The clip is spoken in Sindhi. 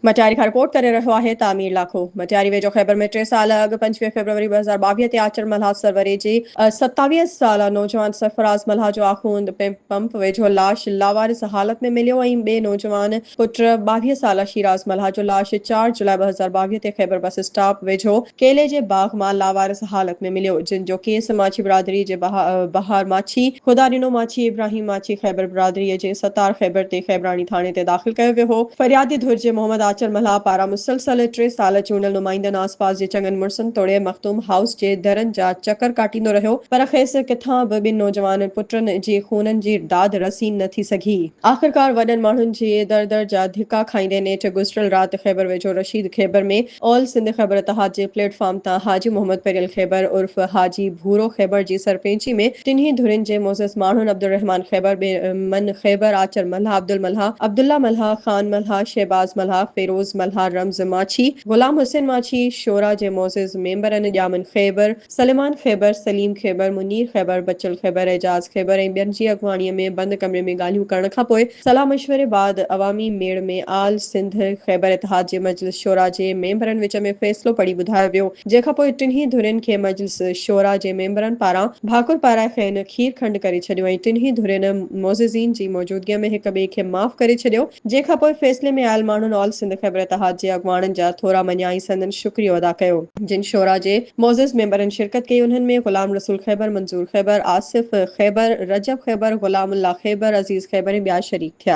مٽياري کان رپورٽ ڪري رهيو آهي تعمير لاکو. مٽياري ويجهو خيبر ۾ ٽي سال اڳ 25 فيبروري 2022 تي آچر ملاح سروري جي 27 سالا نوجوان سرفراز ملاح جو آخوند پمپ ويجهو لاش لاوارث حالت ۾ مليو ۽ ٻئي نوجوان پٽ 22 سالا شيراز ملاح جو لاش 4 جولاء 2022 تي خيبر بس اسٽاپ ويجهو ڪيلي جي باغ مان لاوارث حالت ۾ مليو جن جو ڪيس ماڇي برادري جي بهار ماڇي، خدا ڏنو ماڇي، ابراهيم ماڇي خيبر برادريء جي ستار خيبر تي خيبراڻي ٿاڻي تي داخل ڪيو ويو هو. فريادي ڌر جي محمد آچر ملاح پاران مسلسل ٽي سال چونڊيل نمائندن آس پاس جي چڱن مڙسن توڙي مخدوم هائوس جي درن جا چڪر ڪاٽيندو رهيو پر کيس ڪٿان به ٻن نوجوان پٽن جي خونن جي داد رسي نه ٿي سگهي. آخرڪار وڏن ماڻهن جي در در جا ڌڪا کائيندي نيٺ گذريل رات خيبر ويجهو رشيد خيبر ۾ آل سنڌ خيبر اتحاد جي پليٽ فارم تان حاجي محمد پريل خيبر عرف حاجي ڀورو خيبر جي سرپئنچي ۾ ٽنهي ڌرين جي معزز ماڻهن عبدالرحمان خيبر، من خيبر، آچر ملاح، عبدالملاح، عبدالله ملاح، خان ملاح، شهباز ملاح، فيروز ملاح، رمز ماڇي، غلام حسين ماڇي، شورا جي معزز ميمبرن ڄامن خيبر، سليمان خيبر، سليم خيبر، منير خيبر، بچل خيبر، اعجاز خيبر ۽ ٻين جي اڳواڻي ۾ بند ڪمري ۾ ڳالهيون ڪرڻ کانپوء صلاح مشوري بعد عوامي ميڙ ۾ آل سنڌ خيبر اتحاد جي مجلس شوريٰ جي ميمبرن وچ ۾ فيصلو پڙهي ٻڌايو ويو جنهن کانپوء ٽنهي ڌرين کي مجلس شوريٰ جي ميمبرن پاران ڀاڪر پارائي کين کير کنڊ ڪري ڇڏيو ۽ ٽنهي ڌرين معززين جي موجودگي ۾ هڪ ٻئي کي معاف ڪري ڇڏيو جنهن کانپوء فيصلي ۾ آيل ماڻهن آل سنڌ خيبر اتحاد جي اڳواڻن جا ٿورا مڃيا ۽ سندن شڪريو ادا ڪيو. جن شوريٰ جي معزز ميمبرن شرڪت ڪئي انهن ۾ غلام رسول خيبر، منظور خيبر، آصف خيبر، رجب خيبر، غلام الله خيبر، عزيز خيبر ۽ ٻيا شريڪ ٿيا.